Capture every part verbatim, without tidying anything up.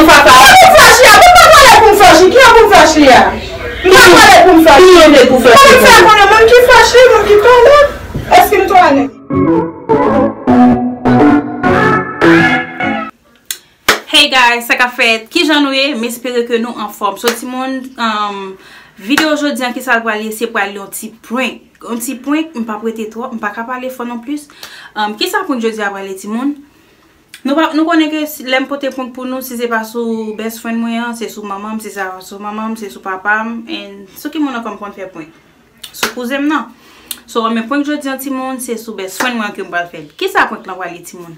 Papa, m fache a, m pa pale pou m fache. Ki an pou m fache a? M pa pale pou m fache. Ki an pou m fache? Moun sa konnen moun ki fache, moun ki tolè. Èske nou tolè? Hey guys, sa k ap fèt? Kijan nou ye? M espere ke nou anfòm. So timoun, um, videyo jodi an, kisa l pral ye? Se pral yon ti prank. Yon ti prank, m p ap rete twòp, m pa ka pale fò non plis. Um, kisa prank jodi a pral ye, timoun? Nou pa, nou konnen ke si, lè m pote prank pou nou, si se pa sou best friend mwen an, se sou manman m, si se pa sou manman m, se sou papa m, and sou ki moun ankò m konn fè prank? Sou kouzen m nan. So, men prank jodi an, timoun, se sou best friend mwen an ke m pral fè l. Kisa prank lan pral ye, timoun?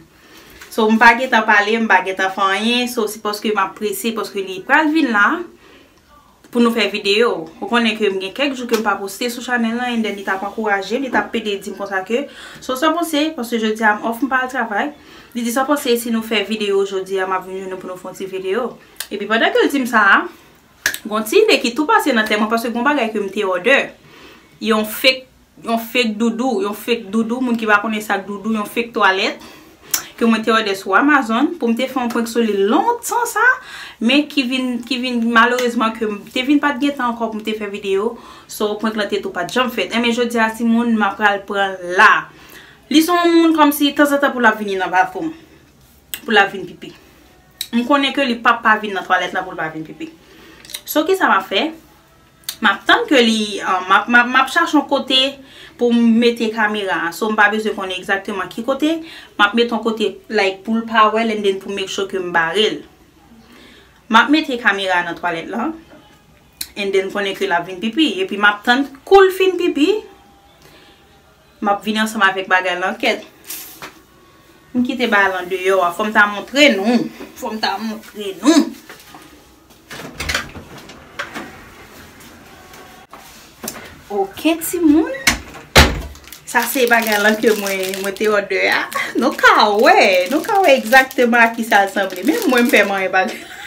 So, m pa gentan pale, m pa gentan fè anyen. So, se paske m ap prese, paske li pral vin la pou nou fè videyo. Ou konnen ke m gen kèk jou ke m pa poste sou chanèl lan, and then li t ap ankouraje m, li t ap pede di m konsa ke, so, sa w panse, paske jodi a m off, m pa al travay. Li di, sa w panse si nou fè videyo jodi a, m ap vin jwenn nou pou nou fè yon ti videyo. Epi pandan ke l di m sa a, gon ti ide ki tou pase nan tèt mwen, paske gon bagay ke m te order. Yon fake, yon fake doudou, yon fake doudou, moun ki pa konnen sa k doudou, yon fake twalèt, ke mwen te order sou Amazon, pou m te fè yon prank sou li lontan sa, men ki vin, ki vin, malerezman, ke m te vin pa t gen tan ankò pou m te fè videyo, so prank lan te tou pa t janm fèt. Enben, jodi a, timoun, m ap pral pran l la. Li se yon moun kòmsi, tanzantan pou l ap vini nan bathroom, pou l ap vin pipi. M konnen ke li p ap pa vin nan twalèt lan pou l pa vin pipi. So, kisa m ap fè? M ap tann ke li, uh, m ap, m ap, m ap chache yon kote pou m mete kamera a. So, m pa bezwen konnen egzakteman ki kote. M ap mete yon kote, like, pou l pa wè l, and then pou make sure ke m bare l. M ap mete kamera a nan twalèt lan. And then konnen ke l ap vin pipi. Epi m ap tann kou l fin pipi. M ap vini ansanm avèk bagay lan kèt. M kite bagay lan deyò a. Fò m ta montre nou. Fò m ta montre nou. Ok, timoun. Sa se bagay lan ke mwen, mwen te order a. Nou ka wè. Nou ka wè egzakteman a kisa l sanble. Menm mwen, m pè manyen bagay lan.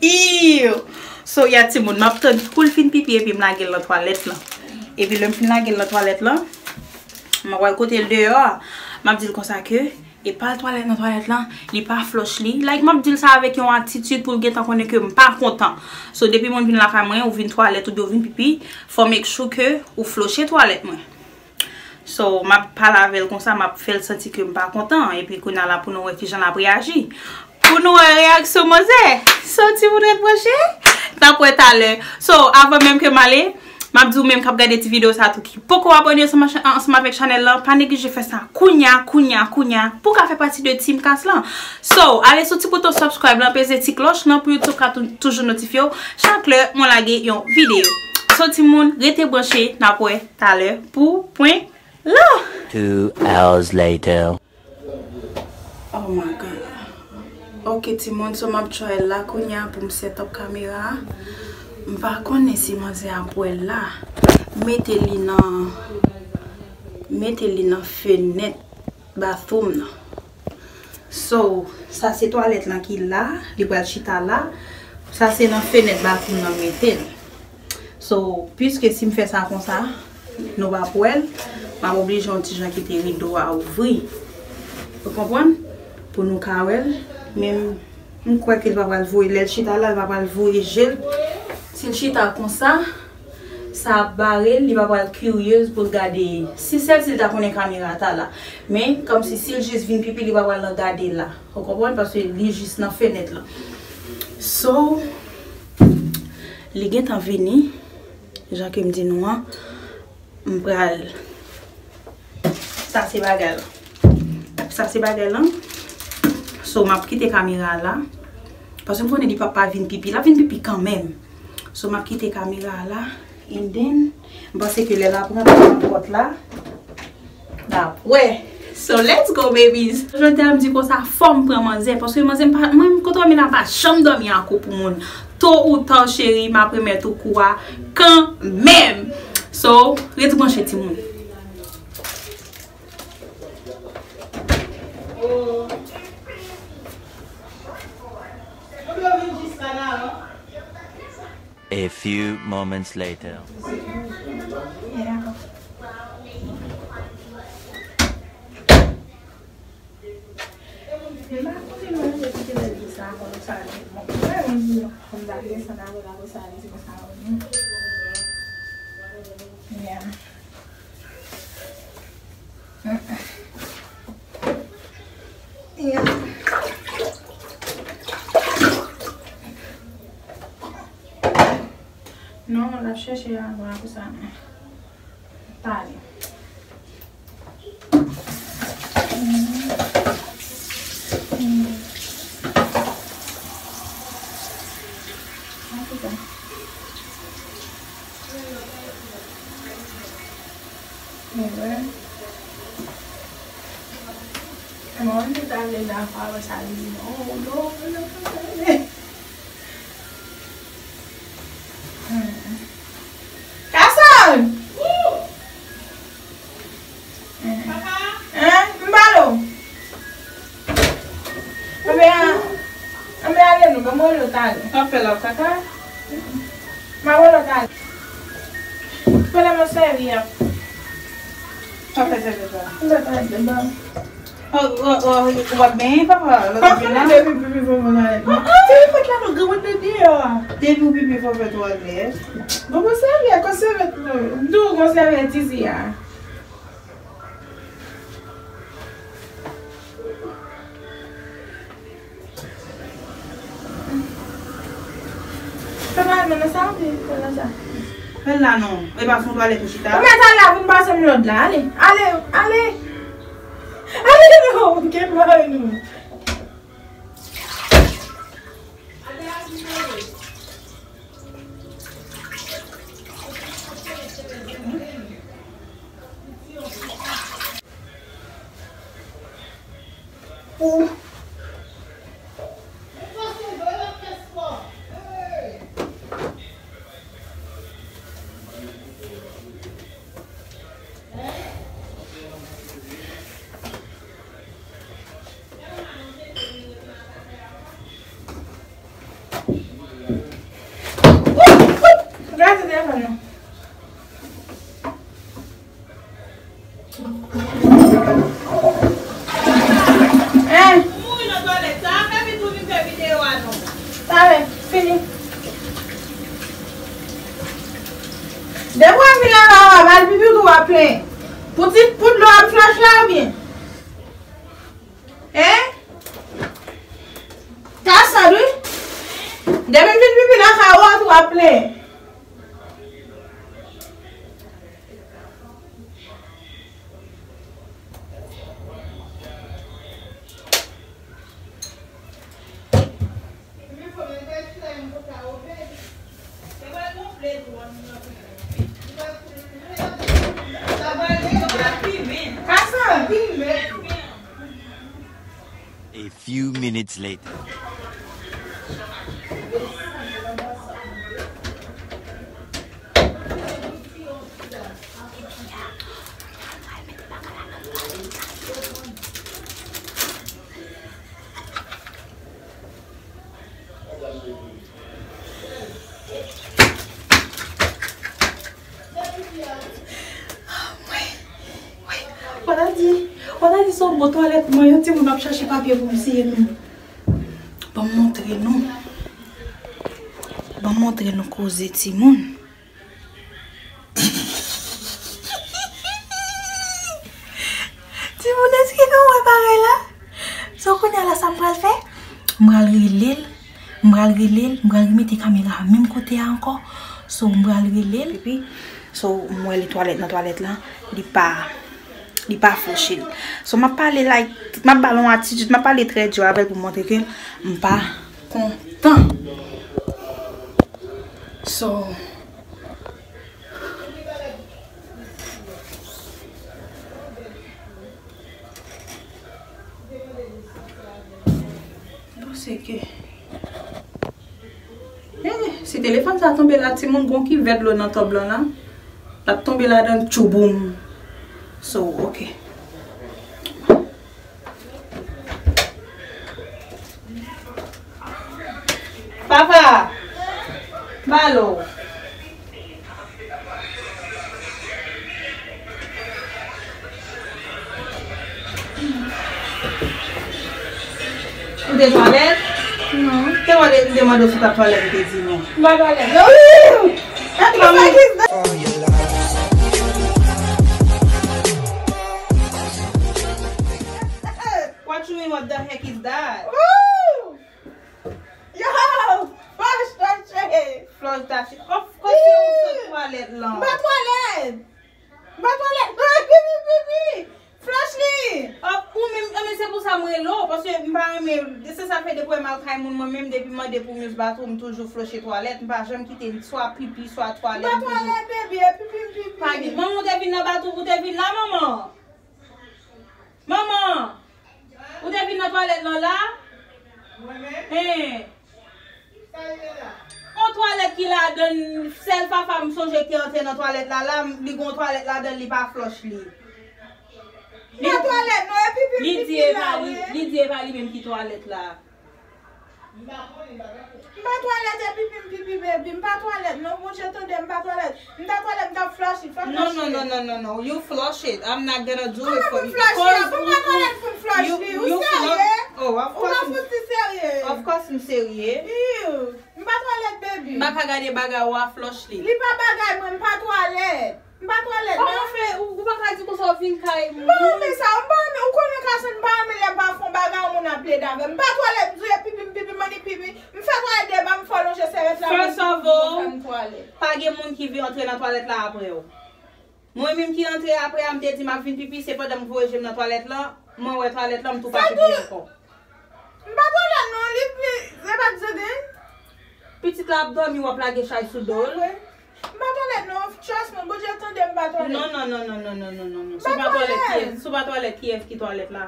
Ew! So, ya timoun, m ap tann kou l fin pipi epi m lage l nan twalèt lan. Epi lè m fin lage l nan twalèt lan, m ap al kote l deyò a. M ap di l konsa ke, e pa al twalèt nan twalèt lan, li pa flush li. Like, m ap di l sa avèk yon atitid pou l gentan konnen ke m pa kontan. So, depi moun vin lakay mwen, ou vin twalèt oubyen ou vin pipi, fò make sure ke ou flushe twalèt mwen. So, m ap pale avè l konsa, m ap fè l santi ke m pa kontan. Epi kounye a la pou nou wè kijan l ap reyaji. Pou nou wè reyaksyon manzè. So, timoun ret branche. N ap wè talè. So, avan menm ke m ale, m ap di w menm k ap gade ti videyo sa tou ki poko abòne ansanm a cha-, ansanm avèk chanèl lan, pa neglije fè sa kounya, kounya, kounya, pou w ka fè pati de Team Kas lan. So, ale sou ti bouton subscribe lan, peze ti klòch lan pou YouTube ka tou-, toujou notifye w chak lè mwen lage yon videyo. So, timoun, rete branche, n ap wè talè pou prank lan. Two hours later. Oh my God. Ok, timoun, so m ap try la kounya pou m set up kamera a. M pa konnen si manzè ap wè l la. Mete li nan, mete li nan fenèt bathroom nan. So, sa se twalèt lan ki la, li pral chita la. Sa se nan fenèt bathroom nan m mete l. So, piske si m fè sa konsa, nou p ap wè l, m ap oblije yon ti jan kite rido a ouvri. Ou konprann? Pou nou ka wè l. Men m, m kwè ke l pa pral voye, lè l chita la, l pa pral voye je l. Si l chita konsa, sa ap bare l, li pa pral kiryez pou l gade. Si sèl si l ta konnen kamera ta la. Men, kòmsi si l jis vin pipi, li pa pral nan gade la. Ou konprann? Paske li jis nan fenèt lan. So, li gentan vini, jan ke m di nou an, m pral, sa se bagay lan. Sa se bagay lan. So, m ap kite kamera a la. Paske m konnen li p ap pa vin pipi. L ap vin pipi kanmenm. So, m ap kite kamera a la. And then, m panse ke lè l ap rantre nan pòt la, n ap wè. So, let's go, babies. Jodi a, m di konsa, fò m pran manzè. Paske manzè, m pa, mwen, kote w wè m la, m pa janm dòmi a kou pou moun. To ou ta, cheri, m ap remèt ou kou a kanmenm. So, ret branche, timoun. A few moments later. Sa kòlè sa li. Bon, mwen menm, m ta desann avè l apre sa, li di konsa, wi. Yeah. Yeah. Non, l ap chèche avan, apre sa, non. Pale. Kason! Hein? M pale w. Anben, anben ale nou, ban m rele w talè. W ap fè la w kaka? M ap rele w talè. Pandan m ap sèvi a. W ap fè sèvi a. M ta talè, ban. Oh, oh, oh, ou p ap benyen, papa? Lòt ap vin la? Depi pipi fò fè twalèt. Depi fèt la, nou granmoun nan deyò a. Depi w pipi fò fè twalèt. Bon, bon, sèvyèt, kon sèvyèt nou. M di w, gon sèvyèt isi a. Fè twalèt mwen nan sa, wi, fè nan sa. Fè l la non. E pa fon twalèt ou chita. Ou mèt al la pou n pase m lòd la. Ale, ale, ale. Ale non, gen mari nou. Gade telefòn nan. Hein? Mouri nan twalèt sa, fè vit ou vin fè videyo a non. Talè, fini. Depi w ap vin lave a, w ap al pipi tou w ap plenyen. Pou ti, pou dlo ap flach la oubyen? Hein? Kason, wi. Depi m vin pipi nan kay ou a tou w ap plenyen. A few minutes later. Wata di, wata di se yon bon twalèt mwen, yon timoun ap chache papye pou m siye nou. Ban m montre nou. Ban m montre nou koze timoun. Timoun, èske nou wè bagay la? So, kounye a la, sa m pral fè? M pral rele l, m pral rele l, m pral remete kamera a menm kote a ankò. So, m pral rele l, epi, so, m wè li twalèt, nan twalèt la, li pa, li pa fouche l. So, m ap pale, like, m ap ba l yon atitid, m ap pale trè di avè l pou montre ke m pa kontan. So, Paske, eh, si telefòn sa tonbe la, timoun, gon kivè dlo nan tòb lan la, l ap tonbe ladan l, tchouboum. So, ok. Papa! Balo! Ou te twalèt? Non. Te wè de, m te mande w si w t ap twalèt, ou te di non. M pa twalèt. Non. What the fuck is that? What you mean, what the heck is that? Ooh! Yo! Flush that shit! Flush that shit. Of course, se ou sot twalèt lan. M pa twalèt! M pa twalèt! Non, pipi, pipi! Flush li! Oh, ou menm, eh, men se pou sa m rele w, paske m pa renmen, se sa k fè depi w wè m al kay moun, mwen menm, depi m mande pou m use bathroom, m toujou flushe twalèt, m pa janm kite l swa pipi, swa twalèt, m toujou. M pa twalèt, baby, e pipi m pipi. Pa gen, manman, ou te vin nan bathroom, ou te vin la, manman? Manman! Ou te vin nan twalèt lan la? Mwen menm? Hen. Sa l ye la? On twalèt ki ladann, sèl Fafa m sonje ki antre nan twalèt la la, li gon twalèt ladann, li pa flush li. Li pa twalèt non, e pipi m pipi la, wi. Li di e pa li menm ki twalèt la. M pa twalèt e pipi m pipi, baby. M pa twalèt non, Bondye tande, m pa twalèt. M ta twalèt, m t ap flush it, fè m flush it. No, no, no, no, no, no. You flush it. I'm not gonna do it for you. Kòman pou m flush it? Pou m pa twalèt pou m flush li? Ou serye? Oh, of course. Ou pa fouti serye? Of course m serye. Ew, m pa twalèt, baby. M pa ka gade bagay ou a flush li. Li pa bagay mwen, m pa twalèt. M pa twalèt non. Kòman fè ou, ou pa ka di konsa ou vin kay moun? M pa renmen sa, m pa renmen, ou konnen Carson, m pa renmen lè m pa fè yon bagay yon moun ap plede avè m. M pa twalèt, m di w e pipi m pipi, m annik pipi. M fè twalèt de ba m fò lonje sèvyèt la pou m fè m twalèt. First of all, pa gen moun ki vin antre nan twalèt la apre w. Mwen menm ki antre apre a, m te di m ap vin pipi, se pandan m voye je m nan twalèt lan, mwen wè twalèt lan, m tou pa pipi ankò. M pa twalèt non, li pli, se pa di se gen. Pitit la ap dòmi, w ap lage chay sou do l. M pa twalèt non, trust me, Bondye tande m pa twalèt. Non, non, non. Si w pa twalèt, kiyès, si w pa twalèt, kiyès ki twalèt la?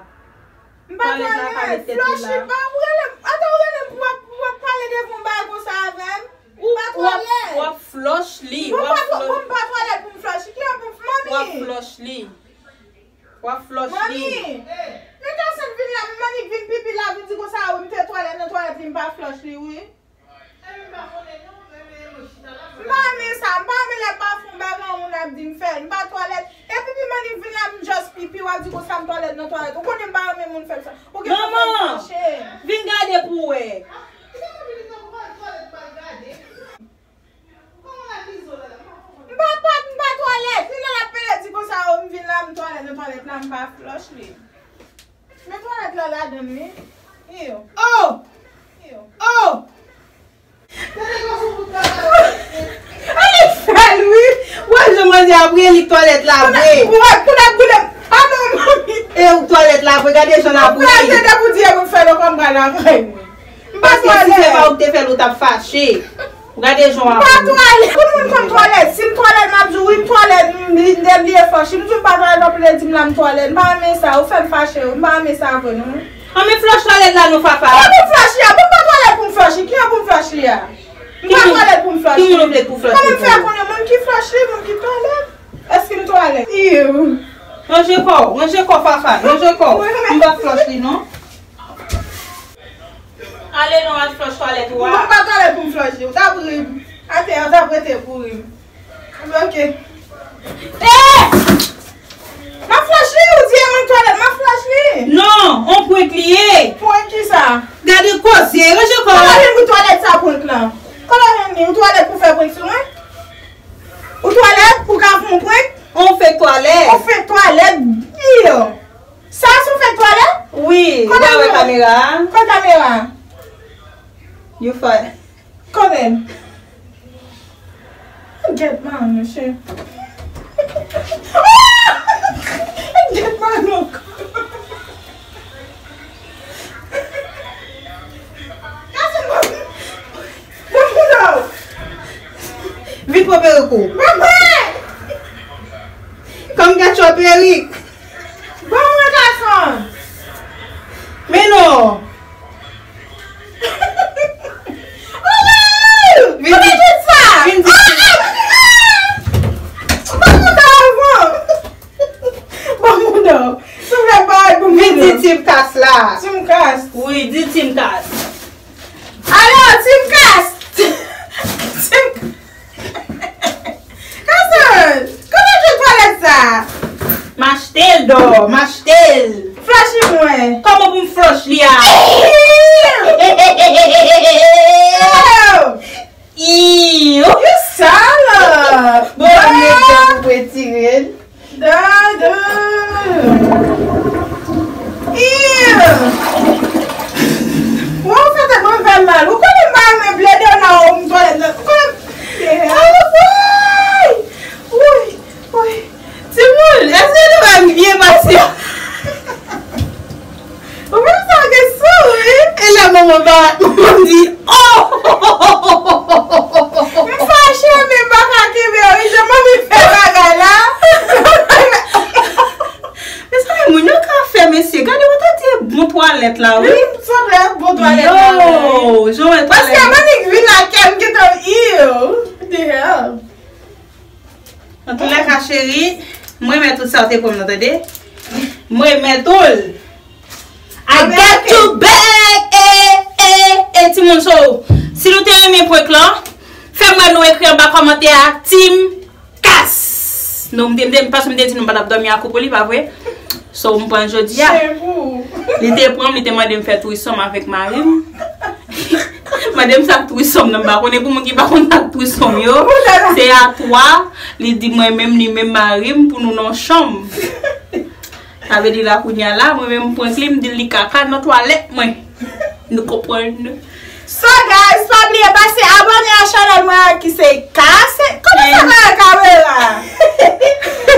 M pa twalèt, flush it, pa ou rele m, ata ou rele m pou w ap, pou w ap pale devan yon bagay konsa avè m? M pa twalèt. W ap flush li, w ap flush. Bon, m pa twalèt pou m flush li, ki lè pou m, manmi? W ap flush li. W ap flush li. Manmi, men Carson vin la, m annik vin pipi la, vin di konsa, wi, m te twalèt nan twalèt li, m pa flush li, wi. M pa renmen sa, m pa renmen lè m pa fè yon bagay, yon moun ap di m fè l, m pa twalèt. E pipi m annik vin la, m just pipi, w ap di konsa m twalèt nan twalèt. Ou konnen m pa renmen moun fè m sa. Ou gen pou fè m fache. Manman, vin gade pou w wè. M pa, pa, m pa twalèt. Li la, l ap pede di konsa, o, m vin la, m twalèt, nan twalèt la, m pa flush li. Men twalèt la ladann, wi. Iyo. Oh! Iyo. Oh! Annik fè l, wi. Wè jan manzè ap ri, li twalèt la vre. Ou wè, pou n ap boule. Ah non, manmi. E ou twalèt la vre, gade jan l ap ri. Ou kraze depi w di e pou m fè l ankò, m pral lakay mwen. M pa twalèt. Paske si se pa ou ki te fè l, ou t ap fache. Gade jan w ap ri. M pa twalèt. Tout moun konn twalèt. Si m twalèt, m ap di w wi, m twalèt, m, li, m debliye fòs. Si m di w m pa twalèt, w ap vle di m la m twalèt. M pa renmen sa. Ou fè m fache. M pa renmen sa vre, non. Ann men flush twalèt la non, Fafa. Kòman pou m flush li a? Bon, m pa twalèt pou m flush li. Kilè pou m flush li a? M pa twalèt pou m flush li. Ki moun ou vle pou flush li pou ou? Kòman m fè konnen moun ki flush li, moun ki twalèt? Èske m twalèt? Iw. Ranje kò w, ranje kò w, Fafa, ranje kò w. M pa flush li, non. Ale non, al flush twalèt ou a. Mwen pa twalèt pou m flush li. Ou t ap ri m. Atè a, ou t ap rete pou ri m. Ok. Eh! M ap flush li, ou di e mwen twalèt, m ap flush li. Non, on prank li ye. Prank kisa? Gade koze, ranje kò w. Kòman vin pou twalèt sa prank lan? Kòman vin li? Ou twalèt pou fè prank sou mwen? Ou twalèt pou ka fè yon prank? On fake twalèt. On fake twalèt, iyo. Sa se yon fake twalèt? Wi, ou pa wè kamera a? Kote kamera a? You fine. Kote? Get man, mesye. Get man, look. Bon, bon, non. Vin pran perik ou. Ban mwen! Kòm gad yon perik. Ban mwen, gason. Men non. Vin di, vin di. Ban mwen, gason. Ban mwen, non. Souple, pawòl pou mwen. Vin di Team Kas la. Team Kas. Wi, di Team Kas. Alò, Team Kas. Team Carson, kote w jwenn twalèt sa? M achte l, dò, m achte l. Flush li pou mwen. Kòman pou m flush li a? Ew! Konba, m di, oh! M fache, men m pa ka kenbe wi, jan manmi fè bagay la. Mezanmi, moun yo ka fè, mesye. Gade, ou tande bon twalèt la, wi. Wi, sa fè bon twalèt la, wi. Yo, jan w wè twalèt. Paske manmi vin la kè m gentan, ew, what the hell? Antoulèka, cheri, mwen renmen tout sa w te pran m nan, tande. Mwen renmen tou l. I got you back. Eh, eh, eh, timoun, so, si nou te renmen prank lan, fè m wè nou ekri anba kòmantè a, Team Kas. Non, m te, m te, paske m te di nou pa t ap dòmi ak ou pou li, pa vre? So, m pran jodi a. Li te pran m, li te mande m fè threesome avèk mari m. Mande m sa k threesome nan, m pa konnen pou moun ki pa konn sa k threesome yo. Se a twa, li di mwen menm, li menm mari m pou nou nan chanm. Sa vle di la kounye a la, mwen menm m prank li, m di li kaka nan twalèt mwen. Nou konprann? So guys, pa bliye pase abòne a chanèl mwen an ki se Kase. Kòman sa va kamera?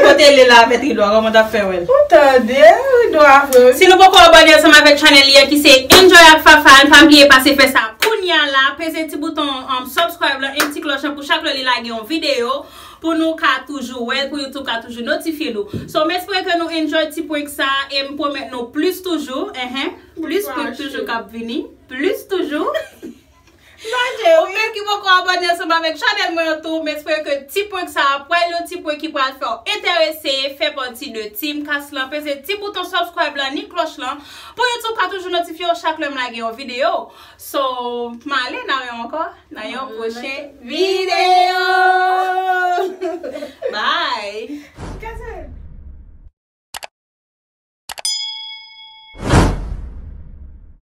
Kote l ye la avèk Ridwa, kòman t ap fè wè l? Ou tande, Ridwa vre. Si nou poko abòne ansanm avèk chanèl li an ki se Enjoy ak Fafan, pa bliye pase fè sa kounye a la, peze ti bouton, um, subscribe lan, e ti klòch lan pou chak lè li lage yon videyo, pou nou ka toujou wè l, pou YouTube ka toujou notifye nou. So, m espere ke nou enjoy ti prank sa, e m pwomèt nou plis toujou, enhen, plis prank toujou k ap vini, plis toujou. Ou menm ki poko abòne ansanm avèk chanèl mwen an tou, m espere ke ti prank sa a pral yon ti prank ki pral fè w enterese, fè pati de Team Kas lan, peze ti bouton subscribe lan, ni klòch lan, pou YouTube ka toujou notifye w chak lè m lage yon videyo. So, m ale, n a wè ankò nan yon pwochen videyo.